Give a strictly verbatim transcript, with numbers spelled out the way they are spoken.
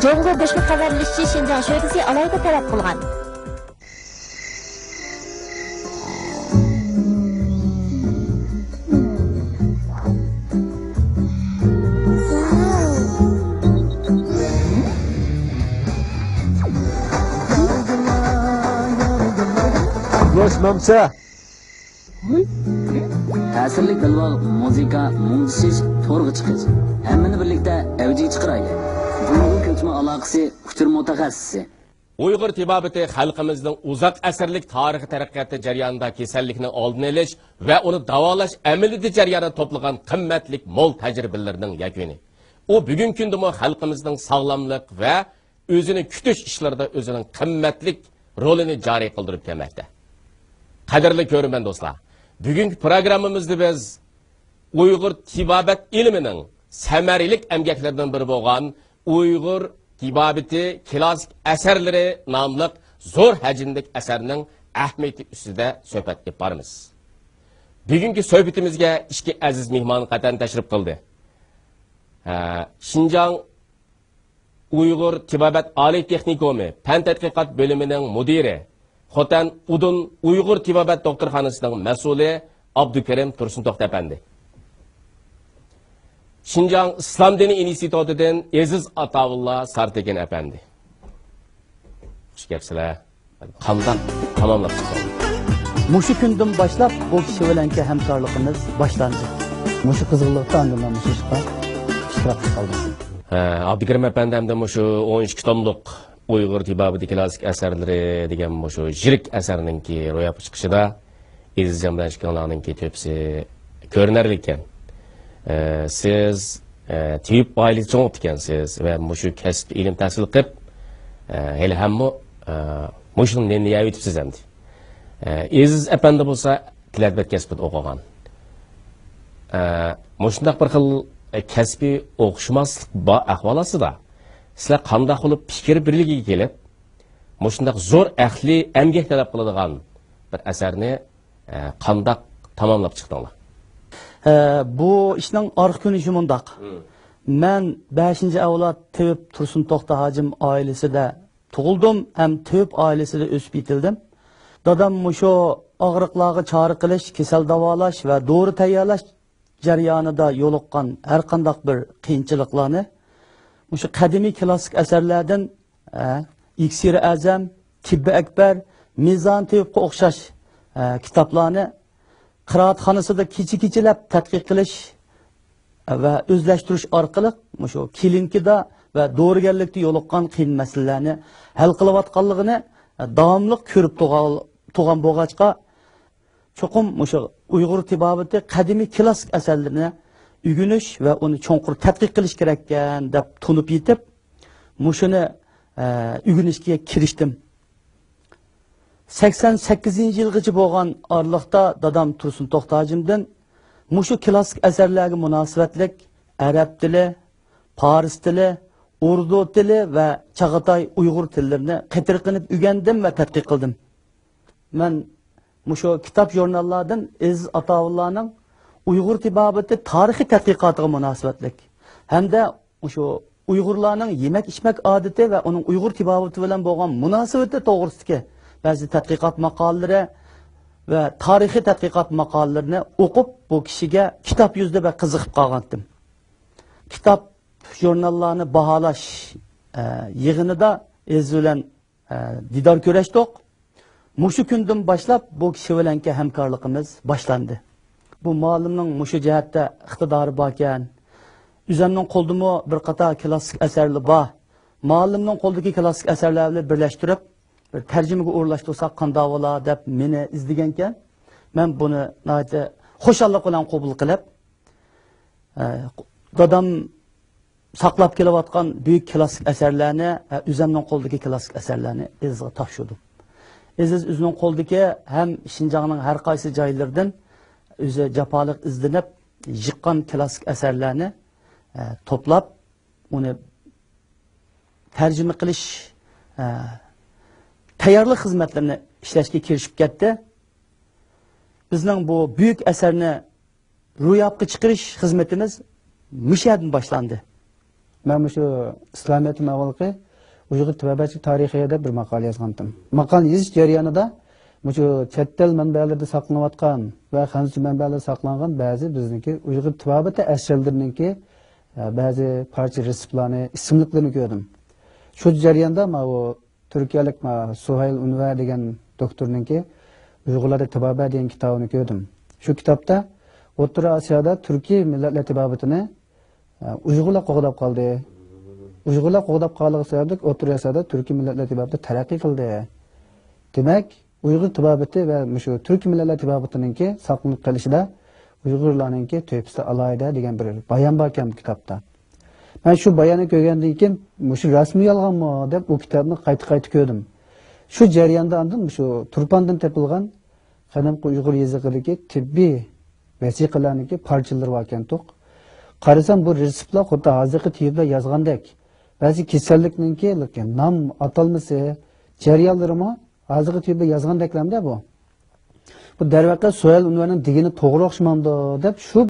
جۇڭگو گۆشىنى خەۋەرلىشىشى شىنجاڭ شۆبىسى ئالاھىدە تەلەپ قىلغان. Los Mamsa. تەسىرلىك بىلۋاغ، مۇزىكا، مۇڭدىشىش، تورغا چىقىش. ھەممىنى بىرلىكتە ئەۋجىگە چىقىرايلى. جۇڭگو كۆچمە ئالاقىسى ئۇچۇر مۇتەخەسسىسى. ئۇيغۇر تېبابىتى خەلقىمىزنىڭ ئۇزاق ئەسىرلىك تارىخىي تەرەققىياتى جەريانىدا كېسەللىكنىڭ ئالدىنى ئېلىش ۋە ئۇنى داۋالاش ئەمەلىيىتى جەريانىدا توپلىغان قىممەتلىك مول تەجرىبىلىرىنىڭ يەكۈنى. ئۇ بۈگۈنكى كۈندىمۇ خەلقىمىزنىڭ ساغلاملىق ۋە ئۆزىنى كۈتۈش ئىشلىرىدا ئۆزىنىڭ قىممەتلىك رولىنى جارى قىلدۇرۇپ كەلمەكتە. قەدىرلىك كۆرۈرمەن دوستلار، بۈگۈنكى پروگراممىمىزدا بىز ئۇيغۇر تېبابەت ئىلمىنىڭ سەمەرىلىك ئەمگەكلىرىدىن بىرى بولغان ئۇيغۇر تېبابىتى كىلاسسىك ئەسەرلىرى ناملىق زور ھەجىملىك ئەسەرنىڭ ئەھمىيىتى ئۈستىدە سۆھبەت ئېلىپ بارىمىز. بۈگۈنكى سۆھبىتىمىزگە ئىككى ئەزىز مېھمان قەتئەن تەشرىپ قىلدى. ھە، شىنجاڭ ئۇيغۇر تېبابەت ئالىي تېخنىكومى پەن تەتقىقات بۆلۈمىنىڭ مۇدىرى، خوتەن ئۇدۇن ئۇيغۇر تېبابەت دوختۇرخانىسىنىڭ مەسئۇلى ئابدۇكېرىم تۇرسۇنتوختى ئەپەندى. شىنجاڭ ئىسلام دىنى ئىنستىتۇتىدىن ئېزىز ئاتاۋۇللا سارتېكىن ئەپەندى. خۇش كەپسىلەر. قانداق تاماملاپ چىقساڭلار؟ مۇشۇ كۈندىن باشلاپ بۇ كىشى بىلەنكى ھەمكارلىقىمىز باشلاندى. مۇشۇ قىزغىنلىقتا ئاندىن مەن مۇشۇ ئىشقا ئىشتىراك قىلىپ قالدىم. ھە، ئابدۇكېرىم ئەپەندى ئەمدى مۇشۇ ئون ئىككى توملۇق ئۇيغۇر تېبابىتى كىلاسسىك ئەسەرلىرى دېگەن مۇشۇ يىرىك ئەسەرنىڭكى روياپقا چىقىشىدا ئېزىزجان بىلەن ئىككىڭلارنىڭكى تۆھپىسى كۆرۈنەرلىك ئىكەن. ئە، سىز، ئە، تېۋىپ ئائىلىسى چوڭ بوپتىكەنسىز ۋە مۇشۇ كەسىپتە ئىلىم تەھسىل قىلىپ، ئە، ھېلىھەممۇ، ئە، مۇشۇنى نېنى يەۋېتىپسىز ئەمدى. ئە، ئېزىز ئەپەندى بولسا تىلەتبەت كەسپىدە ئوقۇغان. ئە، مۇشۇنداق بىر خىل، ئە، كەسپىي ئوخشىماسلىق بار ئەھۋال ئاستىدا، سىلەر قانداق بولۇپ پىكىر بىرلىكىگە كېلىپ، مۇشۇنداق زور ئەقلىي ئەمگەك تەلەپ قىلىدىغان بىر ئەسەرنى، ئە، قانداق تاماملاپ چىقتىڭلار؟ ئە، بۇ ئىشنىڭ ئارقا كۆرۈنۈشى مۇنداق. مەن بەشىنچى ئەۋلاد تېۋىپ تۇرسۇنتوختى ھاجىم ئائىلىسىدە تۇغۇلدۇم ھەم تېۋىپ ئائىلىسىدە ئۆسۈپ يېتىلدىم. دادام مۇشۇ ئاغرىقلارغا چارە قىلىش، كېسەل داۋالاش ۋە دورا تەييارلاش جەريانىدا يولۇققان ھەرقانداق بىر قىيىنچىلىقلارنى مۇشۇ قەدىمىي كىلاسسىك ئەسەرلەردىن، ئە، ئىكسىرى ئەزەم، تىببى ئەكبەر، مىزان تېۋىپقا ئوخشاش، ئە، كىتابلارنى قىرائەتخانىسىدا كېچە-كېچىلەپ تەتقىق قىلىش ۋە ئۆزلەشتۈرۈش ئارقىلىق مۇشۇ كلىنىكىدا ۋە دورىگەرلىكتە يولۇققان قىيىن مەسىلىلەرنى ھەل قىلىۋاتقانلىقىنى داۋاملىق كۆرۈپ تۇغا-، تۇغان بولغاچقا، چوقۇم مۇشۇ ئۇيغۇر تېبابىتى قەدىمىي كىلاسسىك ئەسەرلىرىنى ئۆگىنىش ۋە ئۇنى چوڭقۇر تەتقىق قىلىش كېرەككەن دەپ تونۇپ يېتىپ، مۇشۇنى، ئە، ئۆگىنىشكە كىرىشتىم. سەكسەن سەككىزىنچى يىلغىچە بولغان ئارىلىقتا دادام تۇرسۇن توختى ھاجىمدىن مۇشۇ كىلاسسىك ئەسەرلەرگە مۇناسىۋەتلىك ئەرەب تىلى، پارس تىلى، ئۇردۇ تىلى ۋە چاغاتاي ئۇيغۇر تىللىرىنى قېتىرقىنىپ ئۆگەندىم ۋە تەتقىق قىلدىم. مەن مۇشۇ كىتاب ژۇرناللاردىن ئېزىز ئاتاۋۇللانىڭ ئۇيغۇر تېبابىتى تارىخىي تەتقىقاتىغا مۇناسىۋەتلىك ھەمدە مۇشۇ ئۇيغۇرلارنىڭ يېمەك-ئىچمەك ئادىتى ۋە ئۇنىڭ ئۇيغۇر تېبابىتى بىلەن بولغان مۇناسىۋىتى توغرىسىدىكى بەزى تەتقىقات ماقالىلىرى ۋە تارىخىي تەتقىقات ماقالىلىرىنى ئوقۇپ، بۇ كىشىگە كىتاب يۈزىدە بەك قىزىقىپ قالغانتىم. كىتاب، ژۇرناللارنى باھالاش، ئە، يىغىنىدا ئېزىز بىلەن، ئە، دىدار كۆرۈشتۇق. مۇشۇ كۈندىن باشلاپ بۇ كىشى بىلەنكى ھەمكارلىقىمىز باشلاندى. بۇ مۇئەللىمنىڭ مۇشۇ جەھەتتە ئىقتىدارى باركەن. ئۆزەمنىڭ قولىدىمۇ بىر قاتار كىلاسسىك ئەسەرلەر بار. مۇئەللىمنىڭ قولىدىكى كىلاسسىك ئەسەرلەر بىلەن بىرلەشتۈرۈپ، بىر تەرجىمىگە ئورۇنلاشتۇرساق قانداق بولا دەپ مېنى ئىزدىگەنكەن. مەن بۇنى ناھايىتى خۇشاللىق بىلەن قوبۇل قىلىپ، ئە، دادام ساقلاپ كېلىۋاتقان بۈيۈك كىلاسسىك ئەسەرلەرنى، ئە، ئۆزەمنىڭ قولىدىكى كىلاسسىك ئەسەرلەرنى ئېزىزغا تاپشۇردۇم. ئېزىز ئۆزىنىڭ قولىدىكى ھەم شىنجاڭنىڭ ھەر قايسى جايلىرىدىن ئۆزى جاپالىق ئىزدىنىپ يىغقان كىلاسسىك ئەسەرلەرنى، ئە، توپلاپ، ئۇنى تەرجىمە قىلىش، ئە، تەييارلىق خىزمەتلىرىنى ئىشلەشكە كىرىشىپ كەتتى. بىزنىڭ بۇ بۈيۈك ئەسەرنى روياپقا چىقىرىش خىزمىتىمىز مۇشۇ يەردىن باشلاندى. مەن مۇشۇ ئىسلامىيەتتىن ئاۋۋالقى ئۇيغۇر تېبابەتچىلىك تارىخى دەپ بىر ماقالە يازغانتىم. ماقالىنى يېزىش جەريانىدا مۇشۇ چەت ئەل مەنبەلىرىدە ساقلىنىۋاتقان ۋە خەنزۇچە مەنبەلەردە ساقلانغان بەزى بىزنىڭكى ئۇيغۇر تېبابىتى ئەسەرلىرىنىڭكى، ئە، بەزى پارچە رېتسېپلارنى، ئىسىملىكلىرىنى كۆردۈم. شۇ جەرياندا ماۋۇ تۈركىيەلىك ما سۇھەيل ئۇنۋەر دېگەن دوكتورنىڭكى ئۇيغۇرلاردا تېبابەت دېگەن كىتابىنى كۆردۈم. شۇ كىتابتا ئوتتۇرا ئاسىيادا تۈركىي مىللەتلەر تېبابىتىنى، ئە، ئۇيغۇرلار قوغداپ قالدى. ئۇيغۇرلار قوغداپ قالغان سەۋەبلىك ئوتتۇرا ئاسىيادا تۈركىي مىللەتلەر تېبابىتى تەرەققىي قىلدى. دېمەك، ئۇيغۇر تېبابىتى ۋە مۇشۇ تۈركىي مىللەتلەر تېبابىتىنىڭكى ساقلىنىپ قېلىشىدا ئۇيغۇرلارنىڭكى تۆھپىسى ئالاھىدە دېگەن بىر بايان باركەن بۇ كىتابتا. مەن شۇ باياننى كۆرگەندىن كېيىن، مۇشۇ راستمۇ يالغانمۇ دەپ، ئۇ كىتابنى قايتا-قايتا كۆردۈم. شۇ جەرياندا ئاندىن مۇشۇ تۇرپاندىن تېپىلغان قەدىمكى ئۇيغۇر يېزىقىدىكى تېببىي ۋەسىقىلەرنىڭكى پارچىلىرى باركەنتۇق. قارىسام، بۇ رېتسېپلار خۇددى ھازىرقى تېبىپلار يازغاندەك. بەزى كېسەللىكنىڭكى نام، ئاتالمىسى، جەريانلىرىمۇ ھازىرقى تېبىپلار يازغاندەكلەمدە بۇ. بۇ دەرۋەقە سۇھەيل ئۇنۋەرنىڭ دېگىنى توغرا ئوخشىمامدۇ دەپ، شۇ